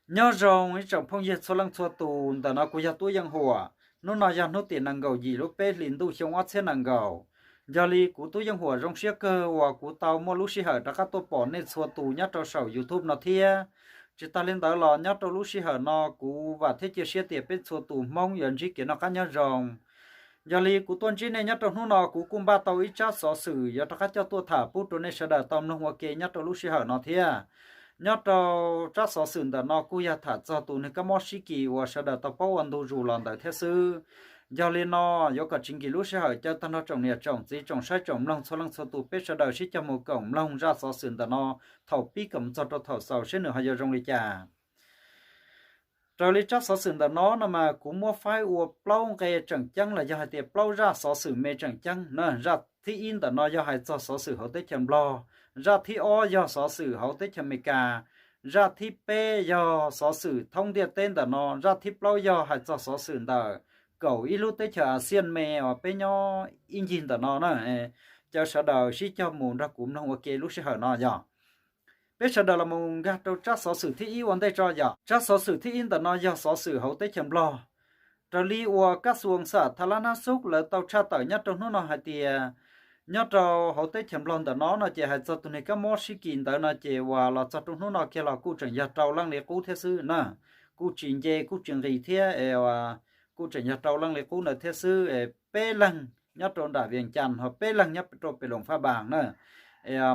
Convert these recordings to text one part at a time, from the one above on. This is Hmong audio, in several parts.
Nyob zoo ib tsoom phooj ywg txhua leej txhua tus, ntawm no kuv yog Tub Yeej Huam. Hnub no yog hnub tim nees nkaum yim lub peb hlis ntuj xyoo ob txhiab nees nkaum. Yog li kuv Tub Yeej Huam zoo siab kawg uas kuv tau muaj lub sij hawm rov qab tuaj pom nej txhua tus nyob rau saum YouTube no thiab. Tsis tas li ntawd los nyob rau lub sij hawm no kuv vam thiab cia siab tias peb txhua tus Hmoob yuav ntsib kev noj qab nyob zoo. Yog li kuv tuaj ntsib nej nyob rau hnub no kuv kuj npaj tau ib tsab xov xwm yuav rov qab coj tuaj tham pub rau nej sawv daws tau mloog ua ke nyob rau lub sij hawm no thiab. Nyob rau tsab xov xwm ntawm no kuj yog tham txog tus neeg kab mob sib kis uas sawv daws tau paub ua ntu zus los ntawd thiab xwb. Yog li no, yuav kom tsis nkim lub sij hawm, caw tag nrho tsoom niam tsoom txiv tsoom saib tsoom mloog txhua leej txhua tus, peb sawv daws sib cog mus koom mloog zaj xov xwm ntawm no thaum pib kom mus txog rau thaum xaus seb nws ho yuav zoo li cas. Raws li tsab xov xwm ntawm no no mas kuv muab faib ua plaub nqe tseem ceeb los yog hais tias plaub zaj xov xwm me tseem ceeb na. Zaj thib ib ntawm no yog hais txog xov xwm hauv teb chaws Nplog, zaj thib ob yog xov xwm hauv teb chaws Amelikas, zaj thib peb yog xov xwm thoob ntiaj teb ntawm no, zaj thib plaub yog hais txog xov xwm ntawm kaum ib lub teb chaws Axias me uas peb nyob ib ncig ntawm no na. Caw sawv daws sib cog mus nrog kuv mloog ua ke lub sij hawm no yog. Peb sawv daws los mus nkag rau tsab xov xwm thib ib ua ntej tso yom. Tsab xov xwm thib ib ntawm no yog xov xwm hauv teb chaws Nplog. Raws li uas kab xuas xam tha lab nab xub lawv tau tshaj tawm nyob rau hnub no hais tias nyob rau hauv teb chaws Nplog ntawm no no ces hais txog tus neeg kab mob sib kis ntawd no ces uas los txog rau hnub no kiag los kuj tseem yog rau leej li qub thiab xwb na. Kuj tsis nce kuj tsis nqis thiab es kuj tseem yog rau leej li qub ntawd thiab xwb. Peb leeg nyob rau nram Vias Cas ho peb leeg nyob rau pem Loos Faj Npas na.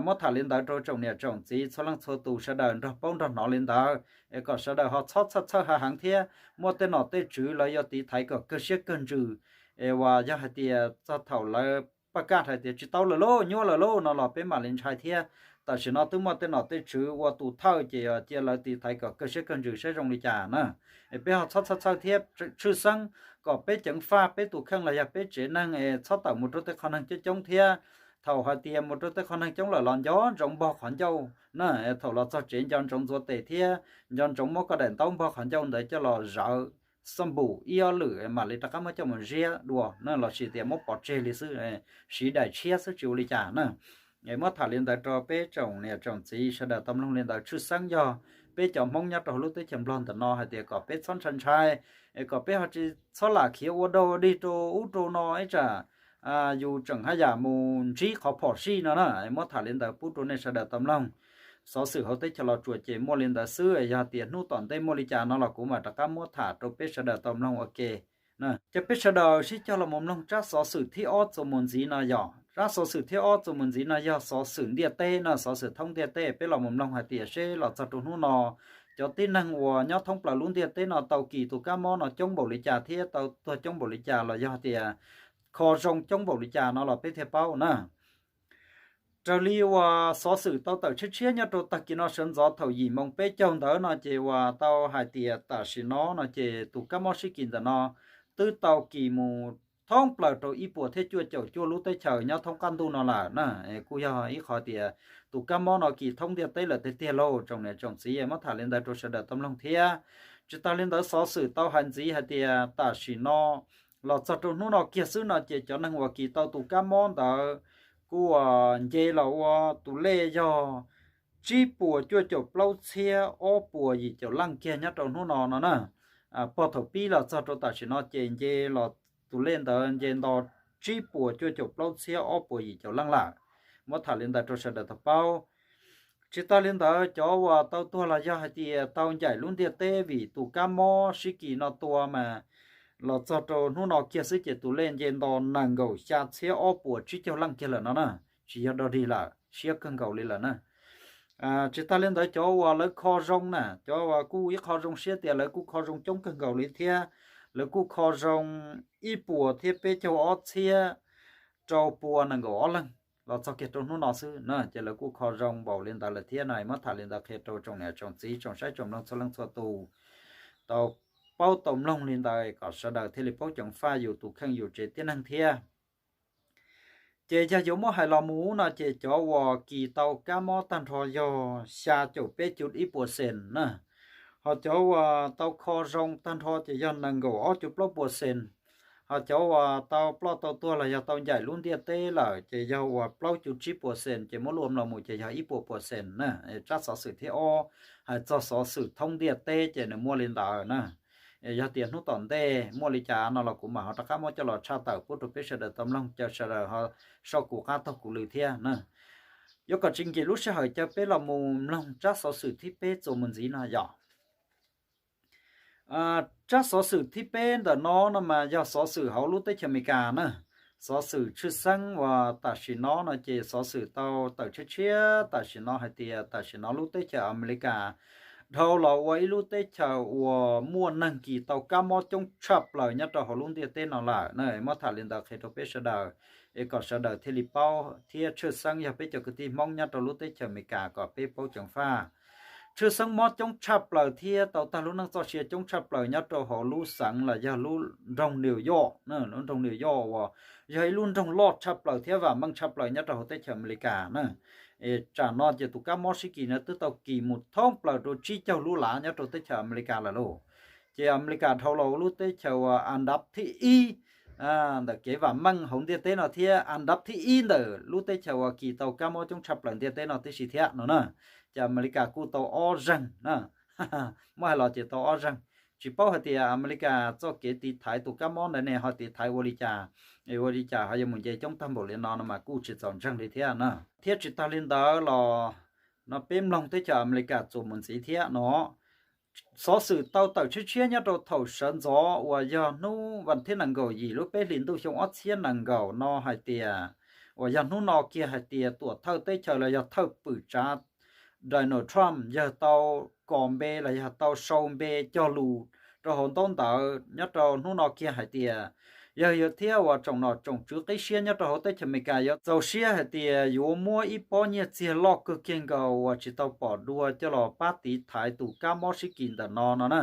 Muab tham li ntawd rau tsoom niam tsoom txiv txhua leej txhua tus sawv daws nrog paub nrog hnov li ntawd es kom sawv daws ho txhob txhawj txhawj hav heev thiab muaj tej nom tej tswv lawv yuav tiv thaiv kom kawg siab kawg ntsws es uas yog hais tias txog thaum lawv paj kaj hais tias tsis tau lawm lauj, nyuaj lawm lauj no los peb mam li ntshai thiab. Tam sim no twb muaj tej nom tej tswv ua tus thawj ces cia lawv tiv thaiv kom kawg siab kawg ntsws saib zoo li cas na. Es peb ho txhob txhawj txhawj thiab tshwj xeeb kom peb ceev faj peb tus kheej los yog peb tsev neeg es txhob tawm mus rau tej qhov neeg coob coob thiab. Thaum hais tias mus rau tej qhov neeg coob lawm los nco ntsoov npog qhov ncauj na. Thaum los txog tsev nco ntsoov ntxuav tes thiab nco ntsoov muab koj daim ntaub npog qhov ncauj ntawd coj los zawv xab npum ib ob lwm mam li rov qab muab coj mus ziab dua na, los sis tias muab pov tseg li xwb, siv daim tshiab xwb tsis ua li cas na. Muab tham li ntawd rau peb tsoom niam tsoom txiv sawv daws tau mloog li ntawd. Tshwj xeeb yog peb cov Hmoob nyob rau hauv lub teb chaws Nplog ntawm no hais tias kom peb txhob ntshai ntshai, es kom peb ho tsis txhob lam khiav ua dog dig rau ub rau no ib tsam yus tseem haj yam mus ntsib qhov phom sij no na. Muab tham li ntawd pub rau nej sawv daws tau mloog. Xov xwm hauv teb chaws Los Tsuas ces muaj li ntawd xwb, yog tias hnub tom ntej muaj li cas no los kuv mam rov qab muab tham rau peb sawv daws tau mloog ua ke. Ces peb sawv daws sib cog los mus mloog tsab xov xwm thib ob txuas mus ntxiv no yog. Tsab xov xwm thib ob txuas mus ntxiv no yog xov xwm ntiaj teb no, xov xwm thoob ntiaj teb. Peb los mus mloog hais tias seb los txog rau hnub no cov tib neeg uas nyob thoob plaws lub ntiaj teb no tau kis tus kab mob no coob npaum li cas thiab tau tuag coob npaum li cas los yog tias kho zoo coob npaum li cas no los peb thiaj paub na. Raws li uas xov xwm tau tawm tshiab tshiab nyob rau tag kis no sawv ntxov thaum yim moos peb caug ntawd no ces uas tau hais tias tam sim no no ces tus kab mob sib kis ntawm no twb tau kis mus thoob plaws rau ib puas thiab cuaj caum cuaj lub teb chaws nyob thoob qab ntuj no lawm na. Kuj yog ib qhov tias tus kab mob no kis thoob ntiaj teb lawm tiag tiag lauj tsoom niam tsoom txiv. Muab tham li ntawd rau sawv daws tau mloog thiab. Tsis tas li ntawd xov xwm tau hais ntxiv hais tias tam sim no los txog rau hnub no kiag xwb no ces cov neeg uas kis tau tus kab mob ntawd kuj nce los ua tus lej yog tsib puas cuaj caum plaub txhiab ob puas yim caum leej kiag nyob rau hnub no no na. Pog thaum pib los txog rau tam sim no ces nce los tus lej ntawd nce nto tsib puas cuaj caum plaub txhiab ob puas yim caum leej lawm. Muab tham li ntawd rau sawv daws tau paub. Tsis tas li ntawd cov uas tau tuag los yog hais tias tau ncaim lub ntiaj teb vim tus kab mob sib kis no tua mas los txog rau hnub no kiag xwb ces tus lej nce nto nees nkaum xya txhiab ob puas tsib caug leej kiag lawm no na. Tsis yog dog dig lawm, siab kawg nkaus li lawm na. Tsis tas li ntawd cov uas lawv kho zoo na, cov uas kuj ib qho zoo siab tias lawv kuj kho zoo coob kawg nkaus li thiab. Lawv kuj kho zoo ib puas thiab peb caug ob txhiab rau pua nees nkaum ob leeg los txog kiag rau hnub no xwb na ces lawv kuj kho zoo npaum li ntawd lawm thiab no. Muab tham li ntawd qhia rau tsoom niam tsoom txiv tsoom saib tsoom mloog txhua leej txhua tus tau paub tau mloog li ntawd kom sawv daws thiaj li paub ceev faj yus tus kheej yus tsev tib neeg thiab. Ces yog yuav muab hais los mus no ces cov uas kis tau kab mob tag nrho yog xya caum peb cuv ib puas xees na, ho cov uas tau kho zoo tag nrho ces yog nees nkaum ob cuv plaub puas xees. Cov uas tau ploj tau tuag los yog tau ncaim lub ntiaj teb lawm ces yog uas plaub cum tsib puas xees, ces muab luam los mus ces yog ib puas puas xees na. Tsab xov xwm thib ob hais txog xov xwm thoob ntiaj teb ces nws muaj li ntawd na. Yog tias hnub tom ntej muaj li cas no los kuv mam ho rov qab muab coj los tshaj tawm pub rau peb sawv daws tau mloog, caw sawv daws ho sau kuv qab taug kuv lw thiab na. Yuav kom tsis nkim lub sij hawm, caw peb los mus mloog tsab xov xwm thib peb txuas mus ntxiv no yog. Tsab xov xwm thib peb ntawm no no mas yog xov xwm hauv lub teb chaws Amelikas na. Xov xwm tshwj xeeb uas tam sim no no ces xov xwm tau tawm tshiab tshiab tam sim no hais tias tam sim no lub teb chaws Amelikas dhau los ua ib lub teb chaws uas muaj neeg kis tau kab mob coob tshaj plaws nyob rau hauv lub ntiaj teb no lawm na. Muab tham li ntawd qhia rau peb sawv daws es kom sawv daws thiaj li paub thiab tshwj xeeb yog peb cov kwv tij Hmoob nyob rau lub teb chaws Amelikas kom peb paub ceev faj. Tshwj xeeb mob coob tshaj plaws thiab tau tag lub neej txoj sia coob tshaj plaws nyob rau hauv lub xeev los yog lub nroog New York, lub nroog New York uas yog ib lub nroog loj tshaj plaws thiab vam meej tshaj plaws nyob rau hauv teb chaws Amelikas na. Tsam no ces tus kab mob sib kis no twb tau kis mus thoob plaws rau tsib caug lub lav nyob rau teb chaws Amelikas lawm lauj. Ces Amelikas dhau los lub teb chaws uas an dab thib ib ntawm kev vam meej hauv ntiaj teb no thiab an dab thib ib ntawm lub teb chaws uas kis tau kab mob coob tshaj plaws ntiaj teb no tib si thiab no na. Ces Amelikas kuj tau ob zeeg na. Muab hais los ces tau ob zeeg. Tsis paub hais tias Amelikas txoj kev tiv thaiv tus kab mob ntawd ne ho tiv thaiv ua li cas, ua li cas ho yuav mus nce coob tag npaum li no no mas kuj tsis txaus ntseeg li thiab na. Thiab tsis tag li ntawd los no peb mloog teb chaws Amelikas txuas mus ntxiv thiab no. Xov xwm tau tawm tshiab tshiab nyob rau thaum sawv ntxov uas yog hnub vas thib nees nkaum yim lub peb hlis ntuj xyoo ob txhiab nees nkaum no hais tias uas yog hnub no kiag hais tias tuam thawj teb chaws los yog thawj pwm tsav Donald Trump yog tau kos npe los yog tau sau npe cog lus rau hauv ntaub ntawv nyob rau hnub no kiag hais tias yog yog thiab uas tsoom nom tsoom tswv qib siab nyob rau hauv teb chaws Amelikas yuav txaus siab hais tias yuav muab ib pob nyiaj txiag loj kawg kiag nkaus uas tsis tau pom dua coj los pab tiv thaiv tus kab mob sib kis ntawm no no na.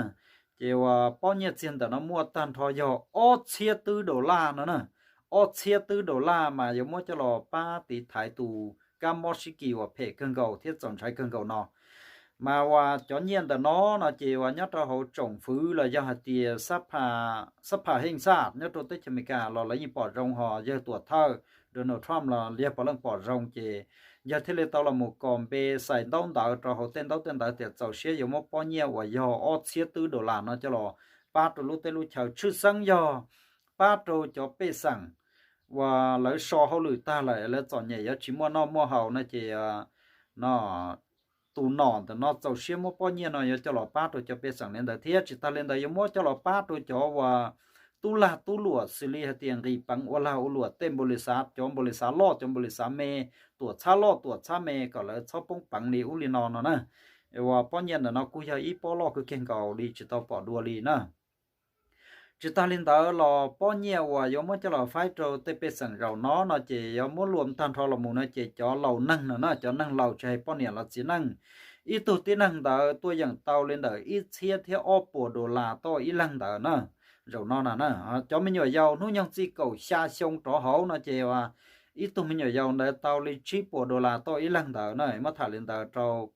Ces uas pob nyiaj txiag ntawm no muaj tag nrho yog ob txhiab twb dollar no na. Ob txhiab twb dollar mas yuav muab coj los pab tiv thaiv tus kab mob sib kis uas phem kawg nkaus thiab txaus ntshai kawg nkaus no. Mas uas cov nyiaj ntawm no no ces uas nyob rau hauv tsoom fwv los yog hais tias xab phas heej xaj nyob rau teb chaws Amelikas los lawv yeej pom zoo ho yawg tuam thawj Donald Trump los yawg puav leej pom zoo ces yawg thiaj li tau los mus kos npe xais ntaub ntawv rau hauv tej ntaub tej ntawv tias txaus siab yuav muab pob nyiaj uas yog ob txhiab twb dollar no coj los pab rau lub teb lub chaw tshwj xeeb yog pab rau cov pej xeem uas lawv so hauj lwm tag lawm lawv txom nyem yuav tsis muaj noj muaj haus no ces no tus nom ntawm no txaus siab muab pob nyiaj no yuav coj los pab rau cov pej xeem li ntawd thiab tsis tag li ntawd yuav muab coj los pab rau cov uas tub lag tub luam xws li hais tias nqis peev ua lag ua luam tej npaum li xav cov npaum li xav loj cov npaum li xav me, tuam txhab loj tuam txhab me kom lawv txhob poob peev li ub li no no na. Uas pob nyiaj ntawm no kuj yog ib pob loj kawg kiag nkaus li tsis tau pom dua li na. Tsis tag li ntawd los pob nyiaj uas yuav muab coj los faib rau tej pej xeem zaum no no ces yuav muab luam tag nrho los mus no ces cov laus neeg no na, cov neeg laus tsis hais poj niam los txiv neej, ib tug tib neeg ntawd tuaj yeem tau li ntawm ib txhiab thiab ob puas dollar tau ib leeg ntawd na. Zaum no na, cov me nyuam yaus hnub nyoog txij kaum xya xyoo rov hauv no ces ib tug me nyuam yaus ntawd tau li tsib puas dollar tau ib leeg ntawd na. Muab tham li ntawd rau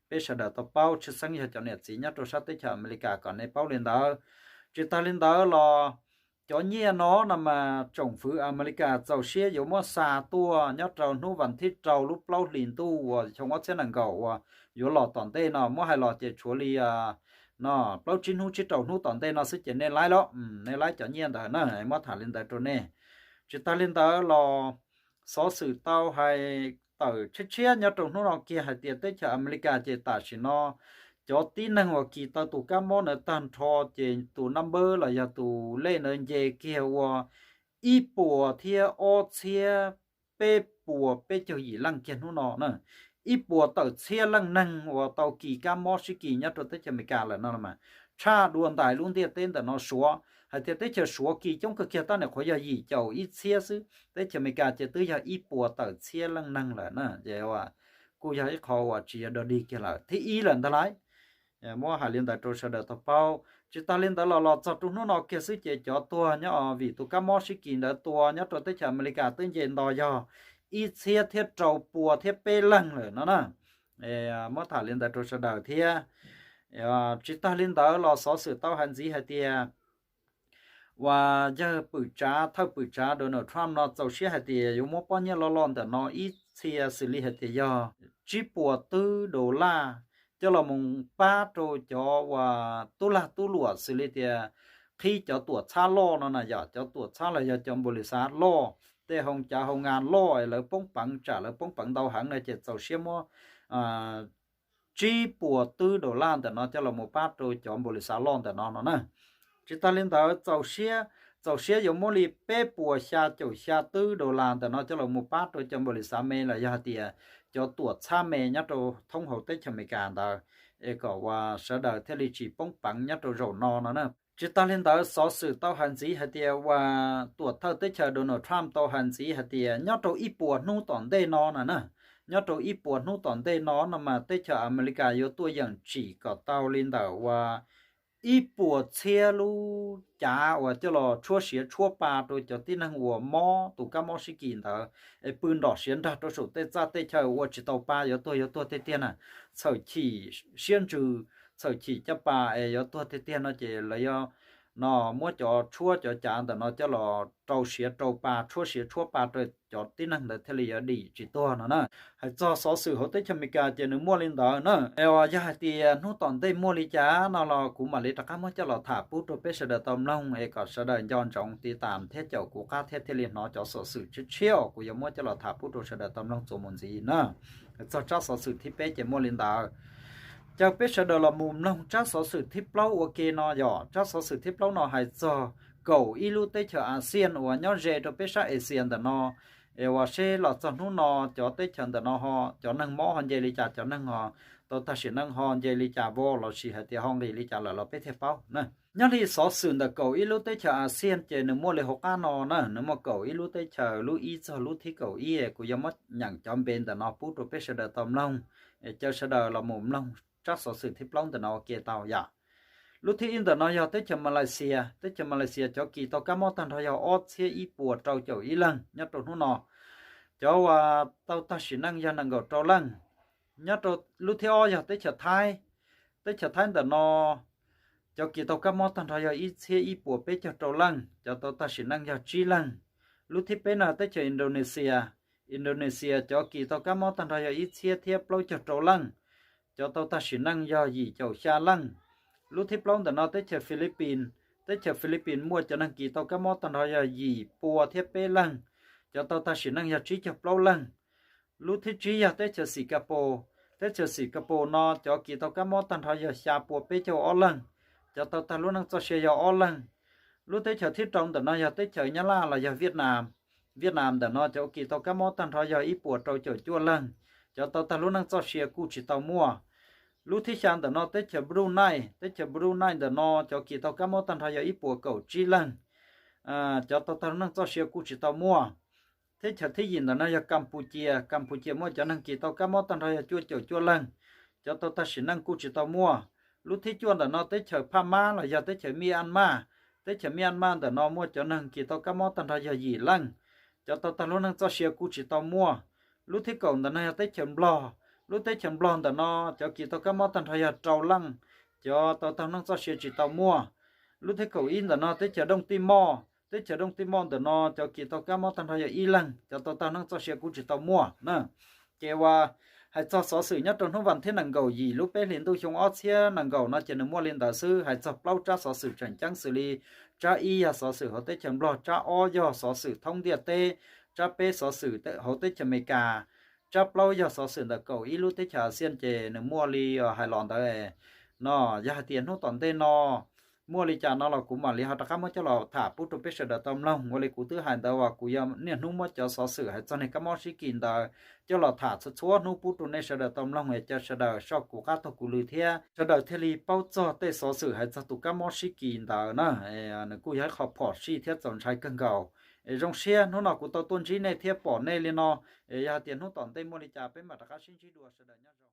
peb sawv daws tau paub tshwj xeeb yog cov niam txiv nyob rau sab teb chaws Amelikas kom nej paub li ntawd. Tsis tag li ntawd los cov nyiaj no no mas tsoom fwv Amelikas txaus siab yuav muab xa tuaj nyob rau hnub vas thib rau lub plaub hlis ntuj uas xyoo ob txhiab nees nkaum uas yuav los tom ntej no. Muab hais los ces tshuav li no plaub tsib hnub tsib rau hnub tom ntej no xwb ces nej laib los, nej laib cov nyiaj ntawd na. Muab tham li ntawd rau nej. Tsis tag li ntawd los xov xwm tau hais tawm tshiab tshiab nyob rau hnub no kiag hais tias teb chaws Amelikas ces tam sim no cov tib neeg uas kis tau tus kab mob ntawd tag nrho ces tus nab npawb los yog tus lej ntawd nce kiag ua ib puas thiab ob txhiab peb puas peb caug yim leej kiag hnub no na. Ib puas tawm txhiab leej neeg uas tau kis kab mob sib kis nyob rau teb chaws Amelikas lawm no mas tshaj dua ntais lub ntiaj teb ntawm no Suav. Hais tias teb chaws Suav kis coob kawg kiag tab nim qhuav yog yim caum ib txhiab xwb, teb chaws Amelikas ces twb yog ib puas tawm txhiab leej neeg lawm na. Ces kuj yog ib qho uas tsis yog dog dig kiag lawm, thib ib lawm ntag lauj. Muab hais li ntawd rau sawv daws tau paub. Tsis tas li ntawd los los txog rau hnub no kiag xwb ces cov tuag nyob vim tus kab mob sib kis ntawd tua nyob rau teb chaws Amelikas twb nce nto yog ib txhiab thiab rau pua thiab peb leeg lawm no na. Muab tham li ntawd rau sawv daws thiab. Tsis tas li ntawd los xov xwm tau hais ntxiv hais tias uas yawg pwm tsav, thawj pwm tsav Donald Trump no txaus siab hais tias yuav muab pob nyiaj loj loj ntawm no ib txhia xws li hais tias yog tsib puas twb dollar coj los mus pab rau cov uas tub lag tub luam xws li tias qhib cov tuam txhab loj no na yom, cov tuam txhab los yog cov npaum li xav loj, tej hoo cav hoo nga loj es lawv poob peev, tsam lawv poob peev ntau heev no ces txaus siab muab tsib puas twb dollar ntawm no coj los mus pab rau cov npaum li xav loj ntawm no no na. Tsis tas li ntawd, txaus siab, txaus siab yuav muab li peb puas xya caum xya twb dollar ntawm no coj los mus pab rau cov npaum li xav me los yog hais tias cov tuam txhab me nyob rau thoob hauv teb chaws Amelikas ntawd, es kom uas sawv daws thiaj li tsis poob peev nyob rau zaum no no na. Tsis tas li ntawd, xov xwm tau hais ntxiv hais tias uas tuam thawj teb chaws Donald Trump tau hais ntxiv hais tias nyob rau ib puas hnub tom ntej no na na, nyob rau ib puas hnub tom ntej no no mas teb chaws Amelikas yuav tuaj yeem tsim kom tau li ntawm uas ib puas txhiab lub cav uas coj los tshuab siav tshuab pa rau cov tib neeg uas mob tus kab mob sib kis ntawd es pw nrom siav nrag rau saum tej txaj tej chaw ua tsis tau pa, yuav tuag yuav tuag tiag tiag na. Txhawm chim siab ntsws, txhawm chim caj pas es yuav tuag tiag tiag no ces lawv yuav no muab cov tshuab cov cav ntawm no coj los rau siav rau pa, tshuab siav tshuab pa rau cov tib neeg ntawd thiaj li yuav dim tsis tuag no na. Hais txog xov xwm hauv teb chaws Amelikas ces nws muaj li ntawd na. Es uas yog hais tias hnub tom ntej muaj li cas no los kuv mam li rov qab muab coj los tham pub rau peb sawv daws tau mloog es kom sawv daws nco ntsoov tiv tas thiab caum kuv qab thiab thiaj li hnov cov xov xwm tshiab tshiab uas kuv yuav muab coj los tham pub rau sawv daws tau mloog txuas mus ntxiv na. Hais txog tsab xov xwm thib peb ces muaj li ntawd. Caw peb sawv daws los mus mloog tsab xov xwm thib plaub ua ke no yom. Tsab xov xwm thib plaub no hais txog kaum ib lub teb chaws ASEAN uas nyob ze rau peb sab Asia ntawm no, es uas seb los txog hnub no cov teb chaws ntawm no ho cov neeg mob ho nce li cas, cov neeg ho tau tag sim neej ho nce li cas vau lossis hais tias ho nqis li cas lawm los peb thiaj paub na. Nyob li xov xwm ntawm kaum ib lub teb chaws ASEAN ces nws muaj li hauv qab no na, nws muaj kaum ib lub teb chaws, lub ib txog lub thib kaum ib, kuv yuav muab nyeem cov npe ntawm no pub rau peb sawv daws tau mloog. Es caw sawv daws los mus mloog tsab xov xwm thib plaub ntawm no ua ke tau yom. Lub thib ib ntawm no yog teb chaws Malaysia. Teb chaws Malaysia cov kis tau kab mob tag nrho yog ob txhiab ib puas rau caum ib leeg nyob rau hnub no. Cov uas tau tag sim neej yog nees nkaum rau leej. Nyob rau lub thib ob yog teb chaws Thaib. Teb chaws Thaib ntawm no cov kis tau kab mob tag nrho yog ib txhiab ib puas peb caug rau leej, cov tau tag sim neej yog tsib leeg. Lub thib peb no teb chaws Indonesia. Indonesia cov kis tau kab mob tag nrho yog ib txhiab thiab plaub caug rau leej, cov tau tag sim neej yog yim caum xya leej. Lub thib plaub ntawm no teb chaws Philippines. Teb chaws Philippines muaj cov neeg kis tau kab mob tag nrho yog yim pua thiab peb leeg, cov tau tag sim neej yog tsib caug plaub leeg. Lub thib tsib yog teb chaws Singapore. Teb chaws Singapore no cov kis tau kab mob tag nrho yog xya pua peb caug ob leeg, cov tau tag lub neej txoj sia yog ob leeg. Lub teb chaws thib rau ntawm no yog teb chaws Nyab Laj los yog Vietnam. Vietnam ntawm no cov kis tau kab mob tag nrho yog ib puas rau caum cuaj leeg, cov tau tag lub neej txoj sia kuj tsis tau muaj. Lub thib xya ntawm no teb chaws Brunei. Teb chaws Brunei ntawm no cov kis tau kab mob tag nrho yog ib puas kaum tsib leeg, cov tau tag lub neej txoj sia kuj tsis tau muaj. Teb chaws thib yim ntawm no yog Campuchia. Campuchia muaj cov neeg kis tau kab mob tag nrho yog cuaj caum cuaj leeg, cov tau tag sim neej kuj tsis tau muaj. Lub thib cuaj ntawm no teb chaws Phaj Mab los yog teb chaws Myanmar. Teb chaws Myanmar ntawm no muaj cov neeg kis tau kab mob tag nrho yog yim leej, cov tau tag lub neej txoj sia kuj tsis tau muaj. Lub thib kaum ntawm no yog teb chaws Nplog. Lub teb chaws Nplog ntawm no cov kis tau kab mob tag nrho yog rau leej, cov tau tag neej txoj sia tsis tau muaj. Lub thib kaum ib ntawm no teb chaws Dooj Tij Moj. Teb chaws Dooj Tij Moj ntawm no cov kis tau kab mob tag nrho yog ib leeg, cov tau tag neej txoj sia kuj tsis tau muaj na. Ces uas hais txog xov xwm nyob rau hnub vas thib nees nkaum yim lub peb hlis ntuj xyoo ob txhiab nees nkaum no ces nws muaj li ntawd xwb. Hais txog plaub tsab xov xwm tseem ceeb xws li tsab ib yog xov xwm hauv teb chaws Nplog, tsab ob yog xov xwm thoob ntiaj teb, tsab peb xov xwm hauv teb chaws Amelikas, tsab plaub yog xov xwm ntawm kaum ib lub teb chaws ASEAN ces nws muaj li hais los ntawd no. Yog hais tias hnub tom ntej no muaj li cas no los kuv mam li ho rov qab muab coj los tham pub rau peb sawv daws tau mloog. Ua li kuv twb hais ntawd uas kuv yuav niaj hnub muab cov xov xwm hais txog niag kab mob sib kis ntawd coj los tham txhua txhua hnub pub rau nej sawv daws tau mloog es caw sawv daws soj kuv qab taug kuv lw thiab sawv daws thiaj li paub txog tej xov xwm hais txog tus kab mob sib kis ntawd na. Nws kuj yog ib qho phom sij thiab txaus ntshai kawg nkaus. Es zoo siab hnub no kuv tau tuaj ntsib nej thiab pom nej li no. Es yog hais tias hnub tom ntej muaj li cas peb mam rov qab sib ntsib dua, sawv daws nyob zoo.